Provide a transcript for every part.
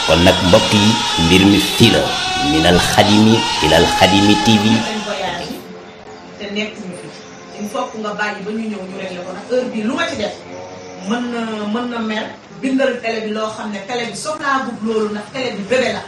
kon nag mbokk yi mbir mi fii la minal xadimi ilal xadimi TV. te nekk ñu fi il faut que nga bàyyi ba ñu ñëw ñu réglé ko nag heure bii lu ma ci def mën na mer bindal télé bi loo xam ne télé bi soxlaa bugg loolu ndax télé bi bébé la.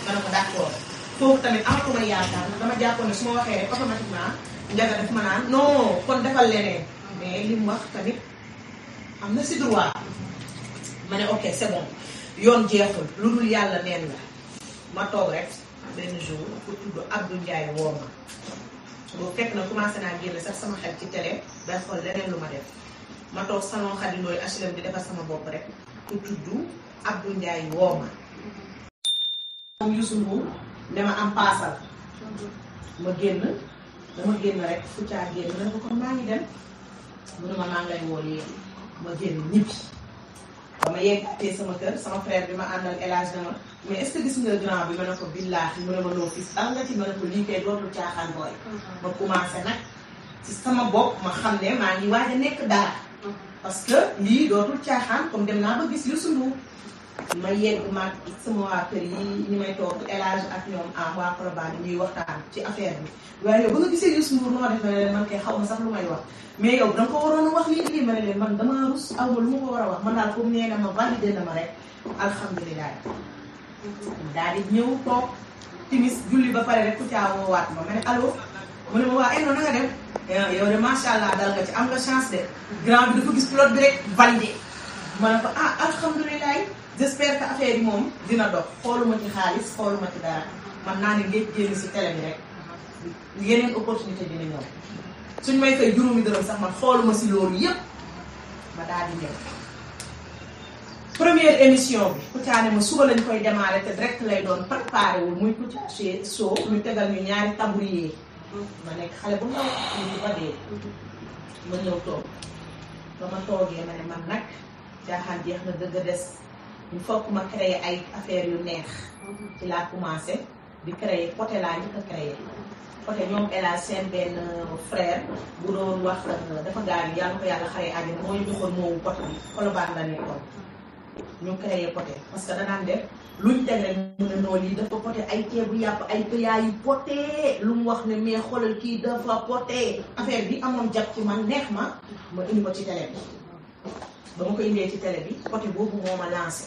ma ne ko d'accord foofu tamit amatuma yaakaar ndax dama jàppoon ne su ma waxee rek automatiquement njaga def ma naan non kon defal leneen mais li mu wax tamit am na si droit. ma ne ok c'est bon yoon jeexul lu dul yàlla neen la ma toog rek benn jour ku tudd Abdou Ndiaye woo ma boobu fekk na commencé naa génn sax sama xel ci télé day xool leneen lu ma def ma toog salon Khady Ndoye HLM di defar sama bopp rek ku tudd Abdou Ndiaye woo ma moom Youssou Ndour ne ma am paasal ma génn dama génn rek fu caa génn ne ko kon maa ngi dem mu ne ma maa ngi lay woo léegi ma génn ñibbi ba ma yeggatee sama kër sama frère bi ma àndal élage na ma mais est-ce que gis nga grand bi ma ne ko billaahi mu ne ma noo fis dal nga ci ma ne ko lii kay dootul caaxaan booy ma commencé nag ci sama bopp ma xam ne maa ngi waaj a nekk dara parce que lii dootul caaxaan comme dem naa ba gis Youssou Ndour ma yegg maag sama waa kër yi ñi may toog élage ak ñoom am waa Colobane ñuy waxtaan ci affaire bi waaye yow ba nga gisee Youssou Ndour noo def na leen man kay xaw ma sax lu may wax mais yow danga ko waroon a wax lii ma ne leen man dama rus awma lu ma ko war a wax man daal comme nee na ma validé na ma rek alhamdulilah daal di ñëw toog timis julli ba pare rek ku caa woowaat ma ne allo mu ne ma waa eno na nga dem yow de macha allah dal nga ci am nga chance de grand bi dafa gis pilote bi rek validé ma ne ko alhamdulilah j'espère que affaire yi moom dina dox xooluma ci xaalis xooluma ci dara man naa ne ngeen génn si télé bi rek yeneen opportunité dina ñëw suñ may fay juróomi dërëm sax man xooluma si loolu yépp ma daal di ñëw première émission bi Kouthia ne ma suba lañ koy démarrer te direct lay doon préparé wul muy Kouthia Show ñu tegal ñu ñaari tabourier ma nekk xale bu ndaw ñu ba dee ma ñëw toog ba ma toogee ma ne man nag jaaxaan jeex na dëgg des il faut que ma créer ay affaires yu neex ci laa commencé di créer côté laa njëkk a créer côté ñoom Ela seen benn frère bu doon wax dafa gaañ yàlla ko yàlla xaree àjjana moo ñu joxoon moowu côté bi Colobane la nekkoon ñu créé poté parce que danaan def luñ teg rek mu ne noonu lii dafa poté ay ceebu yàpp ay pëyaa yu poté lu mu wax ne mais xoolal kii dafa poté affaire bi amoon jàpp ci man neex ma indi ko ci télé bi ba ma ko indee ci télé bi poté boobu moo ma lancé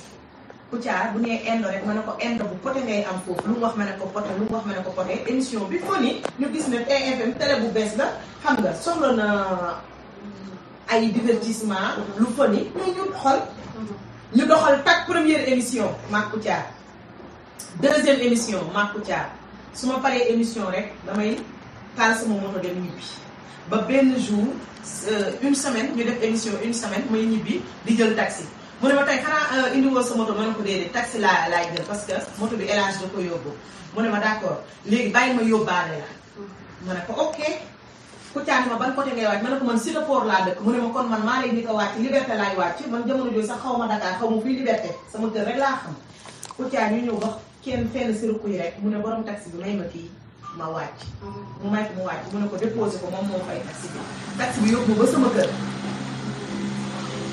Kouthia bu nee indo rek ma ne ko indo bu poté ngay am foofu lu mu wax ma ne ko poté lu mu wax ma ne ko poté émission bi fo ni ñu gis ne TFM télé bu bees la xam nga soxla na ay divertissement lu fo ni ñu doxal tak première émission maak Kouthia deuxième émission maak Kouthia su ma paree émission rek damay taal sama moto dem ñibbi ba benn jour une semaine ñu def émission une semaine may ñibbi di jël taxi mu ne ma tey xanaa indiwoo sa moto ma ne ko déedéet taxi laay jël parce que moto bi élage da ko yóbbu mu ne ma d'accord léegi bàyyi ma yóbbaale la ma ne ko ok Kouthia ne ma ban côté ngay wàcc ma ne ko man Cité Port laa dëkk mu ne ma kon man maa lay ni ko wàcc Liberté laay wàcc man jamono jooju sax xaw ma Dakar xaw ma fii Liberté sama kër rek laa xam Kouthia ñu ñëw ba kenn fenn si ruq yi rek mu ne borom taxi bi may ma kii ma wàcc mu may ko mu wàcc mu ne ko déposé ko moom moo fay taxi bi yóbbu ba sama kër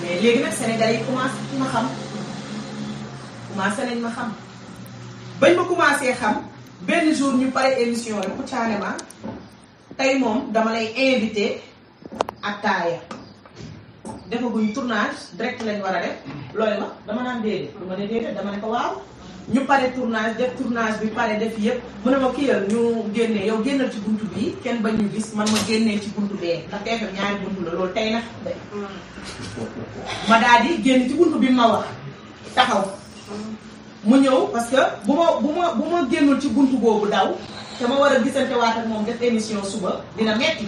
mais léegi nag Sénégalais yi commencé ma xam commencé nañ ma xam bañ ma commencé xam benn jour ñu pare émission rek Kouthia ne ma tey moom dama lay invité ak taaya defaguñ tournage direct lañ war a def looy wax dama naan déedéet du ma ne déedéet dama ne ko waaw ñu pare tournage def tournage bi pare def yëpp mu ne ma kiyal ñu génnee yow génnal ci buntu bi kenn bañ ñu gis man ma génnee ci buntu bee ndax TFM ñaari buntu la loolu tey nag ma daal di génn ci buntu bi ma wax taxaw mu ñëw parce que bu ma génnul ci buntu boobu daw te ma war a gisante waat ak moom def émission suba dina metti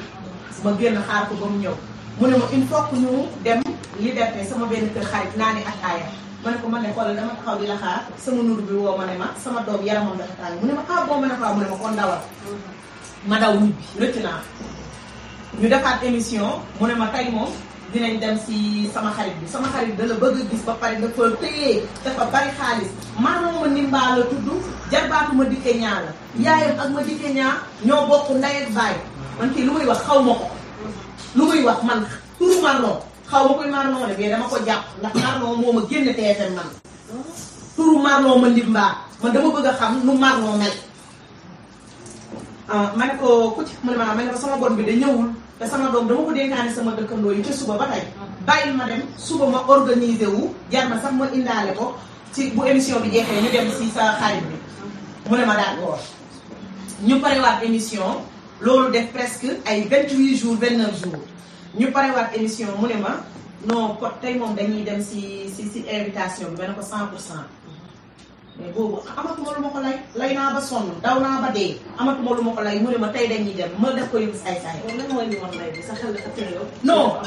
ma génn xaar ko ba mu ñëw mu ne ma il faut que ñu dem Liberté sama benn kër xarit naa ni ataaya ma ne ko man ne xoolal dama taxaw di la xaar sama nur bi woo ma ne ma sama doom yaramam dafa tàng mu ne ma boo ma ne ko mu ne ma kon dawal ma daw ñibbi rëcc naa ñu defaat émission mu ne ma tey moom dinañ dem si sama xarit bi sama xarit da la bëgg a gis ba pare dafa téye dafa bari xaalis maanaam ma nimbaa la tudd jarbaatu ma dikke ñaa la yaayam ak ma dikke ñaa ñoo bokk ndey ak baay man kii lu muy wax xaw ma ko lu muy wax man turu Marlon xaw ma koy Marlon de mais dama ko jàpp ndax Marlon moo ma génn TFM man turu Marlon Marlon ma ndim mbaa man dama bëgg a xam nu Marlon mel. ma ne ko ku ci mu ne ma ne ko sama bon bi da ñëwul te sama doom dama ko dénkaane sama dëkkandoo yi ca suba ba tey bàyyil ma dem suba ma organiser wu jar na sax ma indaale ko ci bu émission bi jeexee ñu dem si sa xarit bi mu ne ma d'accord ñu parewaat émission loolu def presque ay 28 jours 29 jours ñu parewaat émission mu ne ma non pot tey moom dañuy dem si invitation bi ma ne ko 100%. mais boobu amatuma lu ma ko lay naa ba sonn daw naa ba dee amatuma lu ma ko lay mu ne ma tey dañuy dem ma def ko yëngu saay-saay. lan mooy li ma lay bi sa xel dafa teel yow. non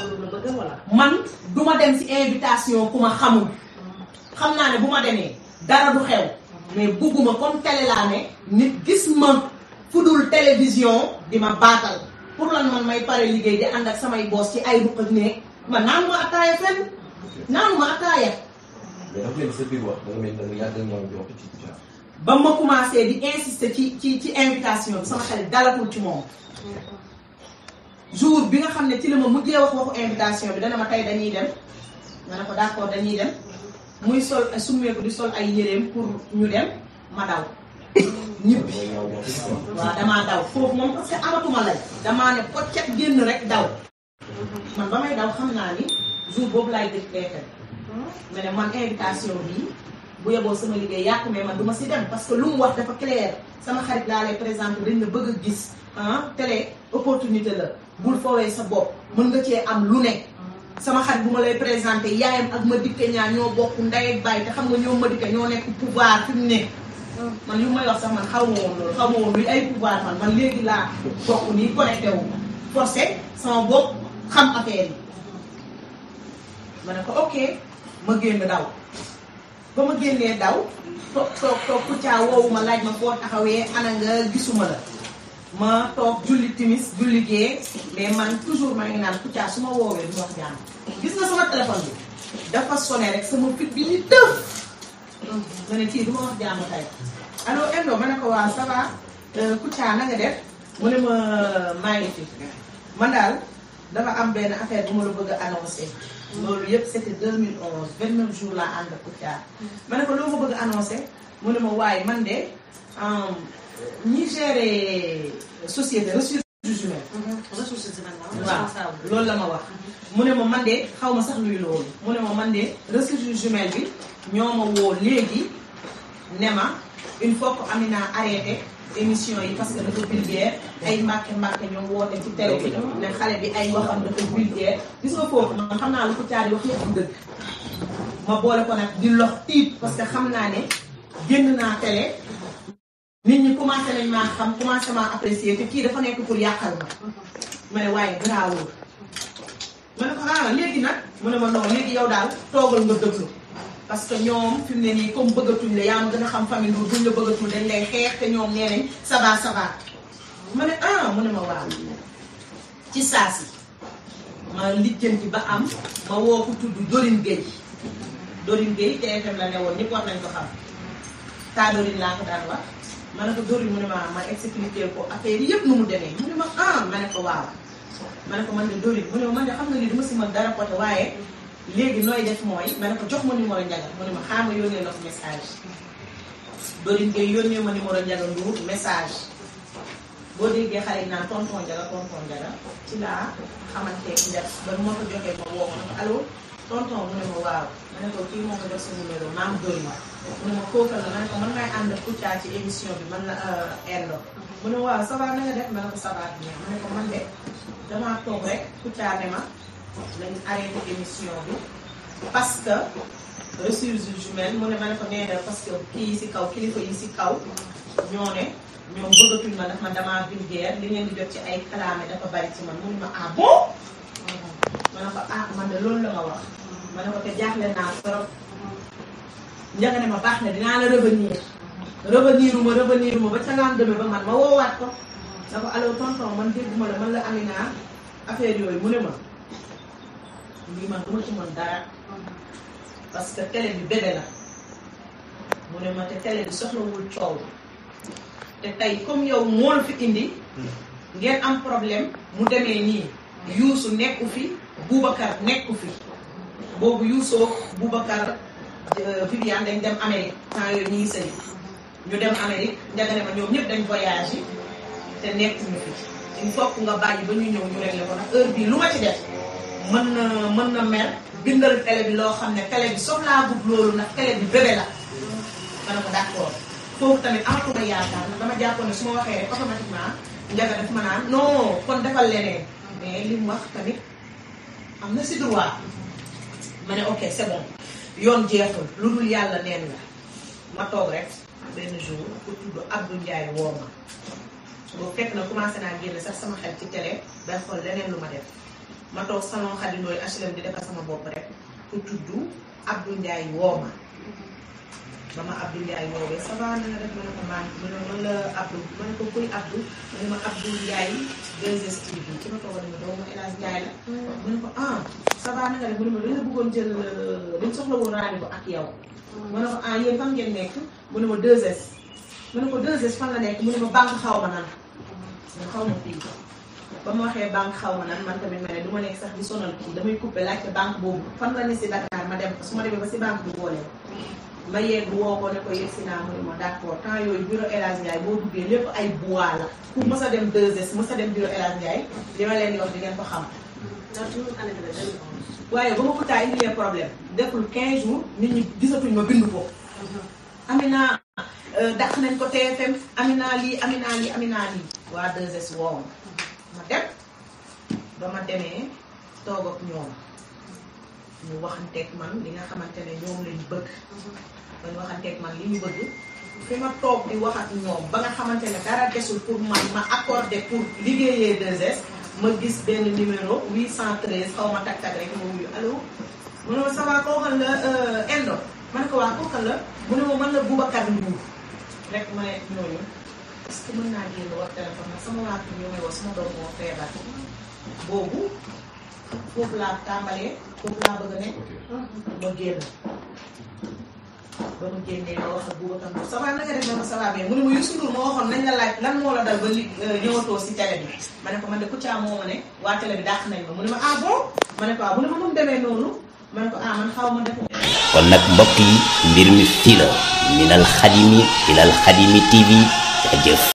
man du ma dem si invitation ku ma xamul. xam naa ne bu ma demee dara du xew. mais bugguma comme télé laa ne nit gis ma fu dul télévision di ma baatal pour lan man may pare liggéey di ànd ak samay boos ci ay ruq ak néeg man naanuma attaaya fenn naanuma attaaya. mais dafa mel ni sa biir wax da nga mel ni da nga yàgg ñoom di wax ci Kouthia. ba ma commencé di insister ci invitation bi sama xel dalatul ci moom. jour bi nga xam ne ci la ma mujjee wax waxu invitation bi dana ma tey dañuy dem ma ne ko d'accord dañuy dem muy sol summeeku di sol ay yéreem pour ñu dem ma daw. ñibbi waaw damaa daw foofu moom parce que amatuma lay damaa ne poccet génn rek daw. man ba may daw xam naa ni jour boobu laay dëkk TFM. mais ne man invitation bi bu yeboo sama liggéey yàqu mais man du ma si dem parce que lu mu wax dafa clair sama xarit laa lay présenté dañ la bëgg a gis télé opportunité la bul foowee sa bopp mën nga cee am lu ne. sama xarit bu ma lay présenté yaayam ak ma dikke ñaa ñoo bokk ndey ak baay te xam nga ñoo ma dikke ñoo nekk pouvoir fi mu ne. man yu may wax sax man xaw ma woon loolu xaw ma woon luy ay pouvoir man léegi laa bokk nii connecté wu forcé sama bopp xam affaire yi ma ne ko ok. ma génn daw ba ma génnee daw toog Kouthia woowu ma laaj ma foo taxawee ana nga gisuma la ma toog julli timis julli gee mais man toujours ma ngi naan Kouthia su ma woowee du ma wax jàmm gis nga sama téléphone bi dafa sonné rek sama fit bi ni tëf ma ne kii du ma wax jàmm tey allo Endo ma ne ko waa ça va Kouthia na nga def mu ne ma maa ngi fi man daal dafa am benn affaire bu ma la bëgg a annoncé loolu yëpp c'était 2011 29 jours laa ànd ak Kouthia ma ne ko loo ma bëgg a annoncé mu ne ma waaye man de ñi géré société ressources humaines. ressources humaines waaw loolu la ma wax. mu ne ma man de xaw ma sax luy loolu mu ne ma man de ressources humaines bi ñoo ma woo léegi ne ma il faut que Amina arrêté émission yi parce que dafa vulgaire ay mbàkke ñoom woote ci télé bi ne xale bi ay waxam dafa vulgaire gis nga foofu man xam naa lu Kouthia di wax yëpp dëgg ma boole ko nag di lox tiit parce que xam naa ne génn naa télé nit ñi commencé nañ maa xam commencé maa apprécier te kii dafa nekk pour yàqal ma ne waaye garaawul ma ne ko léegi nag mu ne ma non léegi yow daal toogal nga dëglu parce que ñoom fi mu ne nii comme bëggatuñ la yaa ma gën a xam famille Ndour buñ la bëggatul dañ lay xeex te ñoom nee nañ ça va ma ne mu ne ma waaw ci saa si ma lijjanti ba am ma woo ko tudd Dorine Gueye TFM la ne woon ñëpp war nañ ko xam taa Dorine laa ko daan wax ma ne ko Dorine mu ne ma expliqué ko affaire yëpp nu mu demee mu ne ma ma ne ko waaw ma ne ko man de Dorine mu ne ma man de xam nga ni duma si mën dara côté waaye léegi nooy def mooy ma ne ko jox ma numéro Ndiaga mu ne ma xaar ma yónnee la ko message Dorine Gueye yónnee ma numéro Ndiaga Ndour message boo déggee xale yi naan tonton Ndiaga ci laa xamante ne ba moo ko joxee ma woo ma ne ko allo tonton mu ne ma waaw ma ne ko kii moo ko jox sa numéro maam Dorine mu ne ma kooku la ma ne ko man ngay ànd ak Kouthia ci émission bi man la Endo mu ne waaw ça va na nga def ma ne ko ça va bien ma ne ko man de damaa toog rek Kouthia ne ma lañ arrêté émission bi parce que ressources humaines mu ne ma ne ko nee na parce que kii si kaw kilifa yi si kaw ñoo ne ñoom bëggatuñ ma ndax man damaa vulgaire li ngeen di jot ci ay kalaame dafa bari ci man mu ne ma bon ma ne ko man de loolu la ma wax ma ne ko te jaaxle naa trop Ndiaga ne ma baax na dinaa la revenir ma ba ca ngaan demee ba man ma woowaat ko na ko allo tonton man dégguma la man la Amina affaire yooyu mu ne ma lii man duma ci mën dara parce que télé bi bébé la mu ne ma te télé bi soxlawul coow te tey comme yow moo la fi indi ngeen am problème mu demee nii Youssou nekku fi Boubacar nekku fi boobu Youssou Boubacar Viviane dañ dem Amérique temps yooyu ñu ngi sëy ñu dem Amérique Ndiaga ne ma ñoom ñëpp dañ voyage yi te nekk ñu fi il faut que nga bàyyi ba ñu ñëw ñu réglé ko ndax heure bii lu ma ci def mën na mer bindal télé bi loo xam ne télé bi soxlaa gudd loolu ndax télé bi bébé la ma ne ko d'accord foofu tamit amatuma yaakaar ndax dama jàppoon ne su ma waxee rek automatiquement Ndiaga daf ma naan non kon defal leneen mais li mu wax tamit am na si droit ma ne ok c'est bon yoon jeexul lu dul yàlla neen la ma toog rek benn jour ku tudd Abdou Ndiaye woo ma boobu fekk na commencé naa génn sax sama xel ci télé bay xool leneen lu ma def ma toog salon Khady Ndoye HLM di defar sama bopp rek ku tudd Abdou Ndiaye woo ma ba ma Abdou Ndiaye woowee ça va na nga def ma ne ko man la Abdou ma ne ko kuy Abdou ma ne ma Abdou Ndiaye 2STV ci ma toogal ne ma doomu El Hadj Ndiaye la ma ne ko ah ça va na nga def mu ne ma dañ la bëggoon jël dañ soxla woon rendez-vous ak yow ma ne ko ah yéen fan ngeen nekk mu ne ma 2S ma ne ko 2S fan la nekk mu ne ma banque xaw ma nan man xaw ma fii ba ma waxee banque xaw ma nan man tamit ma ne du ma nekk sax di sonal kii damay coupé laajte banque boobu fan la ne si Dakar ma dem su ma demee ba si banque bi boole ma yegg woo ko ne ko yegg si naa mu ne ma d'accord temps yooyu bureau El Hadj Ndiaye boo duggee lépp ay bois la ku mës a dem 2S mës a dem bureau El Hadj Ndiaye li ma leen di wax di ngeen ko xam waaye ba ma ko taa indi leen problème deful 15 jours nit ñi gisatuñ ma bind ko Amina dàq nañ ko TFM Amina lii waa 2S woo ma dem ba ma demee toog ak ñoom ñu waxanteeg man li nga xamante ne ñoom lañ bëgg ba ñu waxanteeg man li ñu bëgg fi ma toog di wax ak ñoom ba nga xamante ne dara desul pour man ma accordé pour liggéeyee 2S ma gis benn numéro 813 xaw ma tak rek ma wuyu allo mu ne ma ça va koo xam la Indo ma ne ko waa koo xam la mu ne ma mën la Boubacar Ndour rek ma ne ñooñu est-ce que mën naa génn wax téléphone nag sama waa kii ñoo may wax sama doom moo feebar boobu foofu laa tàmbalee foofu laa bëgg a nekk ma génn ba mu génnee ma wax ak Boubacar Ndour ça va na nga def ma ça va bien mu ne ma Youssou Ndour moo waxoon nañ la laaj lan moo la dal ba li ñëwatoo si télé bi ma ne ko man de Kouthia moo ma ne waa télé bi dàq nañ ma mu ne ma ah bon ma ne ko ah mu ne ma nu mu demee noonu ma ne ko ah man xaw ma def kon nag mbokk yi mbir mi fii la minal xadimi ilal xadimi TV jërëjëf